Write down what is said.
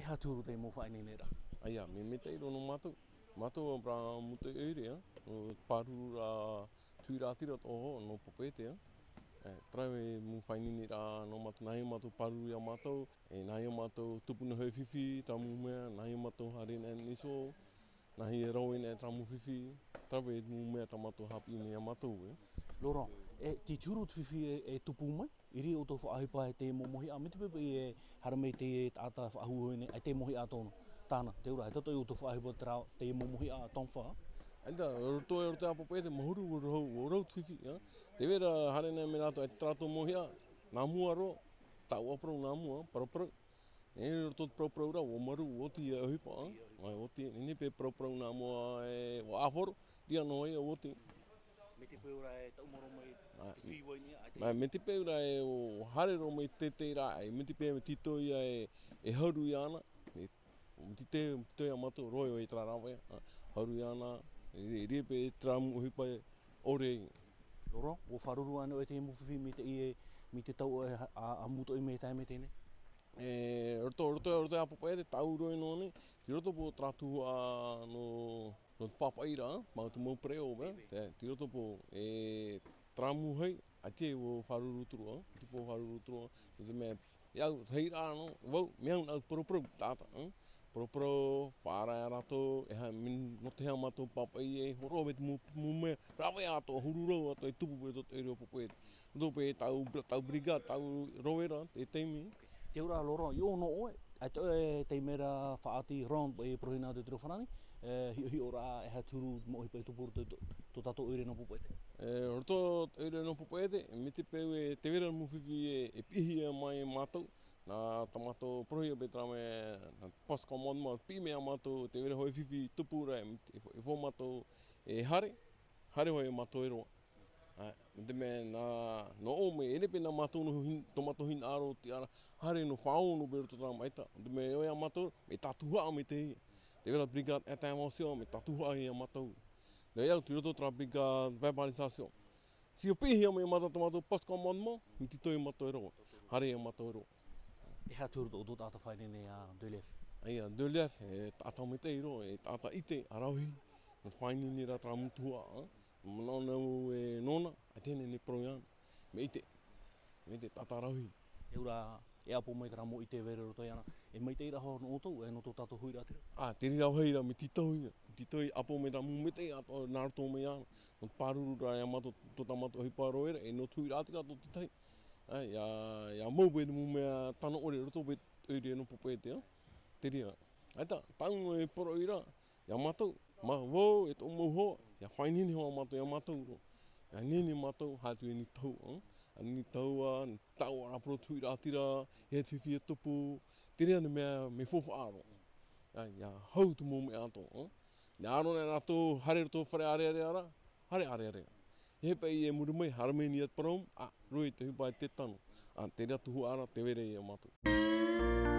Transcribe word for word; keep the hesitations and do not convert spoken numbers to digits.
Aha te huru tei mau faʻaineineraʻa? ʻAia, mea, mea maitaʻi roa nō mātou. Mātou rā mūtoʻi ʻoire, ā, nō pāruru rā, tuira ʻātira tō ʻoho, nō Papeʻete, ā. E, terā e mau faʻaineineraʻa nō mātou, nāhea mātou pāruru ia mātou, e, nāhea mātou tupu noa hōʻē fifi, terā mau mea, nāhea mātou haere noa iho, nāhea e rave noa terā mau fifi, terā e mau mea tā mātou haʻapiʻi nei ia mātou, ē. Laurent, e, tē huru te fifi e, e tupu mai? I reira ʻoutou faʻaʻohipa e te mau mōhiʻa, mai te peu paʻi e haere mai te taʻata faʻahou nei, e te mōhiʻa tōna, tāna, te ura, e tauturu ʻoutou faʻaʻohipa terā, te mau mōhiʻa tonfa. ʻAita, roto, roto ā Papeʻete, mahuru, ʻua rau, ʻua rau te fifi, ā. Tē vai ra haere noa mai rātou, e terā rātou mōhiʻa, nā mua roa, tāʻu ā parau nā mua, paraparau. E roto te paraparau ra, ʻua maru, ʻua oti ia ʻohipa, ā. ʻAe, oti, e nehenehe paʻi paraparau nā mua, e, ʻua ʻāfaro, ʻia noa ia, ʻua oti. Mai te peu ra e taʻu maoro mai, ā, te fifi i niʻa, ā, te ʻAe, mai te peu ra e ʻua haere roa mai te, te ra, e, mai te peu e tītau ia e, e haru iāna, e, mai te, mai te peu ia mātou, rave ʻoe i terā rave, ā, haru iāna, e, e, e paʻi terā mau ʻohipa e ʻore. Laurent, ʻua fāruru ānei ʻoe i te mau fifi mai te, e, mai te tau ʻoe, ā, ā, ā mūtoʻi mai i teie nei? E, roto, roto, roto ā Papeʻete, tāʻu roa noa nei, tei roto paʻi terā tuhaʻa nō, nō te pāpaʻi ra, mau te mau pereʻoʻo, ē, tei, tei roto paʻi, e, terā mau hei, ʻaita ʻua fāruru atu ra, ʻaita paʻi fāruru atu ra, nō te mea, ʻia au, te hei ra nō, vau, mea au nā paraparau, tāʻata, ē? Paraparau, faʻaara ia rātou, e aha, mea, nō te aha mātou pāpaʻi, e hōroʻa mai te mau, mau mea, rave atoʻa, huru rau atoʻa, e tupu paʻi tō te ʻoire o Papeʻete. Roto paʻi tāʻu, tāʻu brigade, tāʻu rave ra, te taime. Te ura Laurent, i ʻō noa ʻoe, ʻaita ʻoe i te mea ra faʻaoti Ron, e porohina te tiro farani, e, hiʻo, hiʻo ra, e aha te huru mau ʻohipa e tupu roto i tō, tō tātou ʻoire nō Papeʻete. E, roto ʻoire nō Papeʻete, mai te peu e tē vai ra mau fifi e, e piʻihia mai e mātou, nā tā mātou porohia paʻi terā mea, nā poste commandement, piʻi mai ia mātou, tē vai ra hōʻē fifi tupu ra, e, e fo-, e fō mātou, e haere, haere hoʻi ia mātou e roa. Ā, mai te mea nā, nō ʻō mai, e nehenehe paʻi nā mātou nō hin-, tō mātou hinaʻaro, tiʻa ra, haere nō fāono paʻi roto terā mau ʻaita. Mai te mea ʻoia ia mātou, mea tātuhaʻa mai te, tē vai ra brigade intervention, mea tātuhaʻa ia mātou. Nō ʻoia au, tei roto terā brigade verbalisation. Tē piʻihia mai ia mātou tō mātou poste commandement, mea tītau ia mātou e roa. Haere ia mātou e roa. E aha te huru tō, tō taʻata faʻaineine a Delief? ʻAia, Delief, e taʻata maitaʻi roa, e taʻata ʻite, ʻaravihi, faʻaineine ra terā mau tuhaʻa, ā. Manaʻo nei au e nōna, ʻaita e nehenehe e parau iāna. Mea ʻite. Mea ʻite, taʻata ʻaravihi. Te ura, e ʻapo mai terā mau ʻite e vai ra i roto iāna. E maitaʻi ra hoʻi nō ʻoutou, e nō tō tātou huiraʻatira? Ā, te reira vāhi ra, mea tītau ia. Mea tītau ia, ʻapo mai terā mau maitaʻi atoʻa nā roto mai iāna. Nō te pāruru ra ia mātou, tō tā mātou ʻohipa roa ra, e nō te huiraʻatira tō te tahi. Ā, ʻia, ʻia mau paʻi te mau mea tano ʻore roto paʻi i te ʻoire nō Papeʻete, ā. Te reira. ʻAita, tāʻu noa e poroʻi ra, ia mātou, mā vau, e tōʻu mau hoa, ʻia faʻaineine hoʻi mātou, ia mātou roa. ʻIa ineine mātou, haere atu i niʻa i te hau, ā. ʻIa niʻa i te hau, ā, tāʻu ā parau te huiraʻatira, e aha te fifi e tupu, te reira nei mea, mea faufaʻa roa. ʻIa, ʻia hau te mau mea atoʻa, ā. Nā ʻō nei rātou, haere roto fare ʻārearea ra, haere ʻārearea. E paʻi i muri mai, haere mai i niʻa i te parau, ā, roa i te ʻohipa e te tano. Ā, te reira tuhaʻa ra, tē vai ra ia mātou.